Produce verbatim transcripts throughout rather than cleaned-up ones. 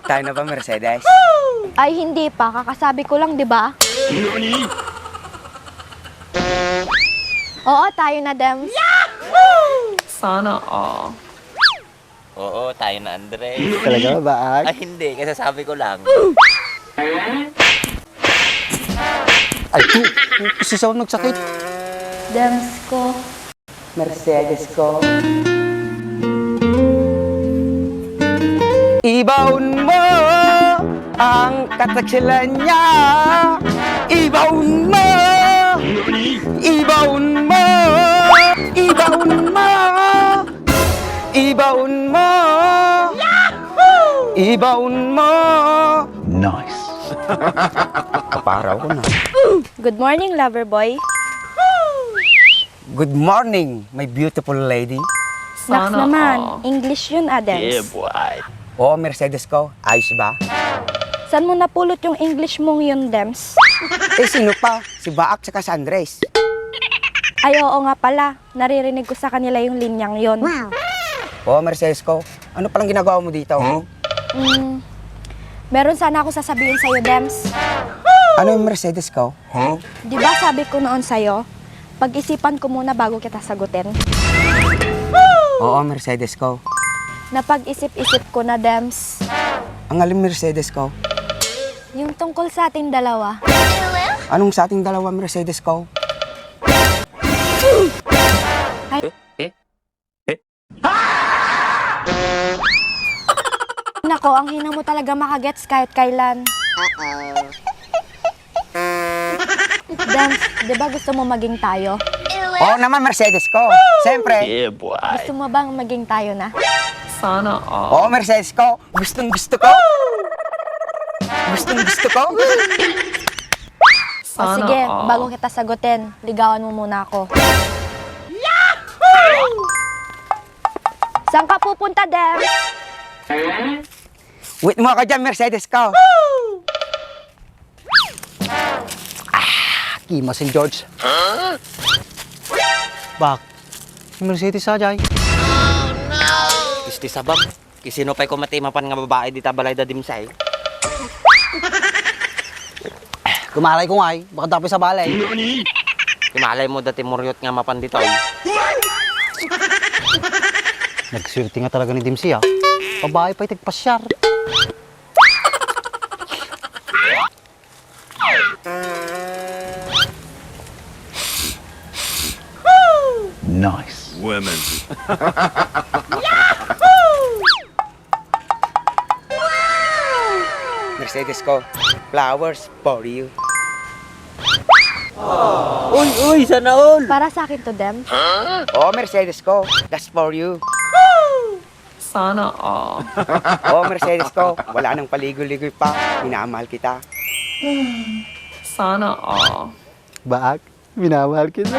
Tayo na ba, Mercedes? Ay, hindi pa. Kakasabi ko lang, di ba? Oo, tayo na, Dems. Sana all. Oo, tayo na, Andres. Talaga ba, Baag? Ay, hindi. Kasasabi ko lang. Ay, ko. Kasi sa nagsakit. Dems ko. Mercedes ko. Ibaon mo ang kataksilan niya. Ibaon mo. Ibaon mo. Ibaon mo. Ibaon mo. Ibaon mo. Nice. Kaparaw ko na. Good morning, lover boy. Good morning, my beautiful lady. Naks naman, English yun, Adams. Yeah, boy. Oo, Mercedes ko. Ayos ba? Saan mo napulot yung English mong yun, Dems? Eh, sino pa? Si Baak tsaka si Andres. Ay, oo nga pala. Naririnig ko sa kanila yung linyang yun. Wow. Oo, Mercedes ko. Ano palang ginagawa mo dito? Huh? Mm, meron sana ako sasabihin sa'yo, Dems. Ano yung Mercedes ko? Huh? Di ba sabi ko noon sa'yo, pag-isipan ko muna bago kita sagutin? Oo, Mercedes ko. Napag-isip-isip ko na, Dems. Ang alin, Mercedes ko? Yung tungkol sa ating dalawa. Anong sa ating dalawa, Mercedes ko? Ay. Nako, ang hina mo talaga makagets kahit kailan. Uh-oh. Dance, di ba gusto mo maging tayo? Oo naman, Mercedes ko. Siyempre. Yeah, boy. Gusto mo bang maging tayo na? Sana all. Oo, Mercedes ko. Gustong gusto ko. Gustong gusto ko. O sige, bago kita sagutin, ligawan mo muna ako. Saan ka pupunta, Dems? Wait mo ako dyan, Mercedes ko. Ah, kima, Saint George. Bak, si Mercedes sa jay. Isti sabab. Kisino pay kumati mapan nga babae dita balay da Dimsay? Kumalay ko ngay, baka dapit sa balay. Kumalay mo dati muryot nga mapan dita, oy. Nagswerte nga talaga ni Dimsay, ah. Babae pay tagpasyar. Nice. Women. Mercedes ko, flowers for you. Uy, uy, sana all. Para sa akin to, Dem. Oo, Mercedes ko, that's for you. Sana all. Oo, Mercedes ko, wala nang paligoy-ligoy pa. Minamahal kita. Sana all. Baak, minamahal kita.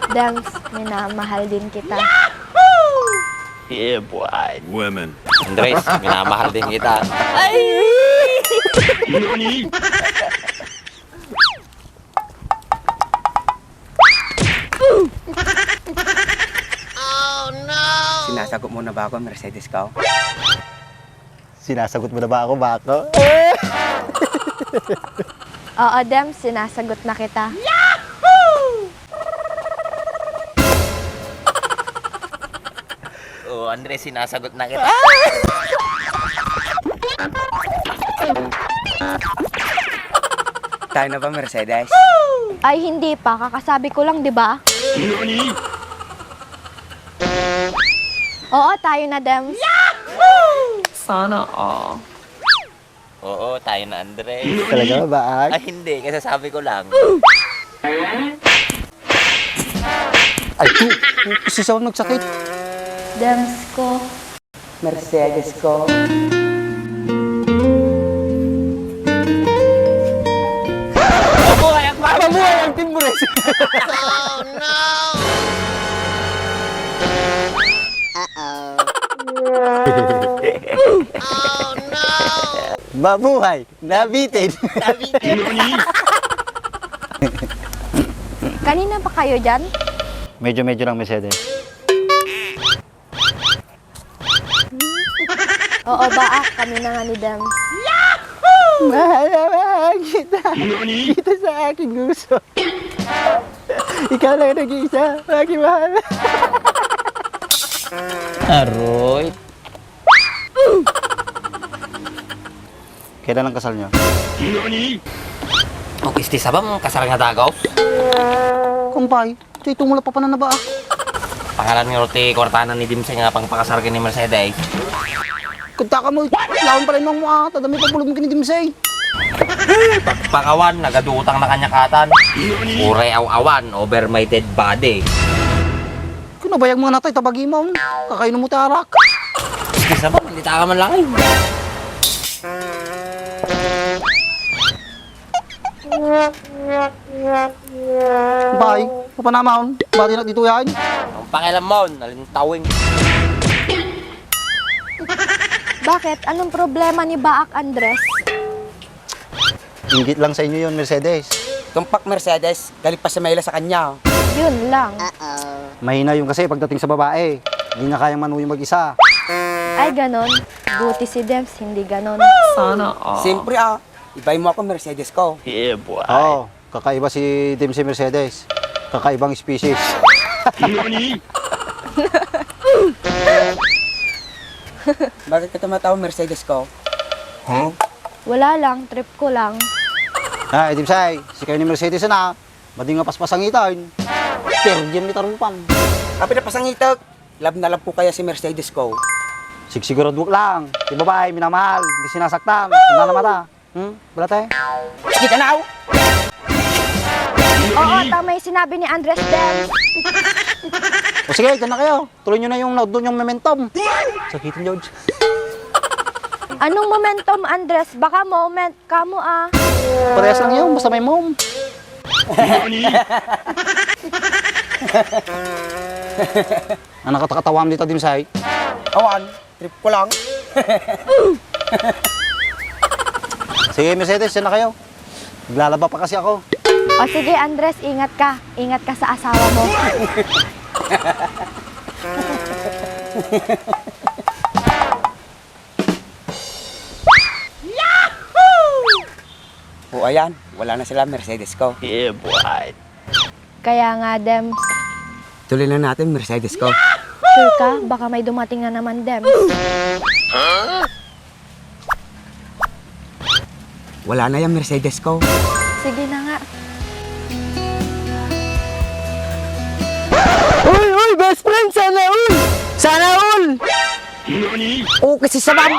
Dems, minamahal din kita. Yeah, boy. Women. Andres, minamahal din kita. Ay! Sinasagot mo na ba ako, Mercedes ko? Sinasagot mo na ba ako, Bako? Oo, Dem, sinasagot na kita. Oo, Andres, sinasagot na kita. Tayo na ba, Mercedes? Ay, hindi pa. Kakasabi ko lang, di ba? Oo, tayo na, Dems. Sana all. Oo, tayo na, Andres. Talaga ba, Baag? Ay, hindi. Kasasabi ko lang. Ay, ko. Kasi sa nagsakit. Dems ko. Mercedes ko. Mabuhay ang Team Mercedes! Oh, no! Uh-oh. Oh, no! Mabuhay! Nabitin! Kanina pa kayo dyan? Medyo-medyo lang, Mercedes. Oo, baak, kami na nga ni Dem. Mahal na mahal kita. Kita sa aking gusto. Ikaw lang nag-iisa, aking mahal. Aroy. Kailan ang kasal niyo? Nani? Ug isti sabam, kasar nga dagaw? Kumpay, ito, ito mo lang papananaba, ah. Pangalan nga ti kwartana ni Dimsay nga pangpakasar ken ni Mercedes. Kunta ka mo, lawan pala yung mo, ah. Tadami pa bulog mo ken ni Dimsay. Pagpakawan, nagadutang na kanya katan. Uray aw-awan, over my dead body. Kano bayag mo natay, tabagi mo. Kakaino mo ti arak? Isti sabam, hindi taka man lang, eh. Bay, papanamaon, bati na dito yan. Ang pakialam mo, nalintawing. Bakit? Anong problema ni Baak Andres? Inggit lang sa inyo yun, Mercedes. Tumpak Mercedes, galing pa si Mayla sa kanya. Yun lang. Mahina yung kasi pagdating sa babae. Hindi na kayang manuyong mag-isa. Ay, ganon. Buti si Dems, hindi ganon. Sana all. Siyempre, ah. Ibay mo ako, Mercedes ko. Yeah, boy. Oo, kakaiba si Dems si Mercedes. Kakaibang species. Bakit ka tumatawa, Mercedes ko? Huh? Wala lang, trip ko lang. Ah, Dems ay, si kayo ni Mercedes na. Madi nga paspasangitan. Pero diyan ni tarupan. Apay na pasangitak. Love na love ko kaya si Mercedes ko. Sigsigurado lang. Di babae, minamahal. Hindi sinasaktan. Tanda na mata. Hmm? Balate? Kita na, aw! Oo, tama yung sinabi ni Andres Del. O sige, dyan na kayo. Tuloy nyo na yung naudlo nyong momentum. Sakitin, George. Anong momentum, Andres? Baka moment kamo, ah. Parehas lang yun, basta may mom. Ang nakatakatawan dito, Dimsay. Awan, trip ko lang. Sige, Mercedes, yan na kayo. Naglalaba pa kasi ako. O sige, Andres, ingat ka. Ingat ka sa asawa mo. O ayan, wala na sila, Mercedes ko. Yeah, boy. Kaya nga, Dems. Tuloy na natin, Mercedes ko. Sure ka? Baka may dumating na naman, Dems. Wala na yan, Mercedes ko. Sige na nga. Uy, uy, best friend, sana all! Sana all! Okay si Sabam!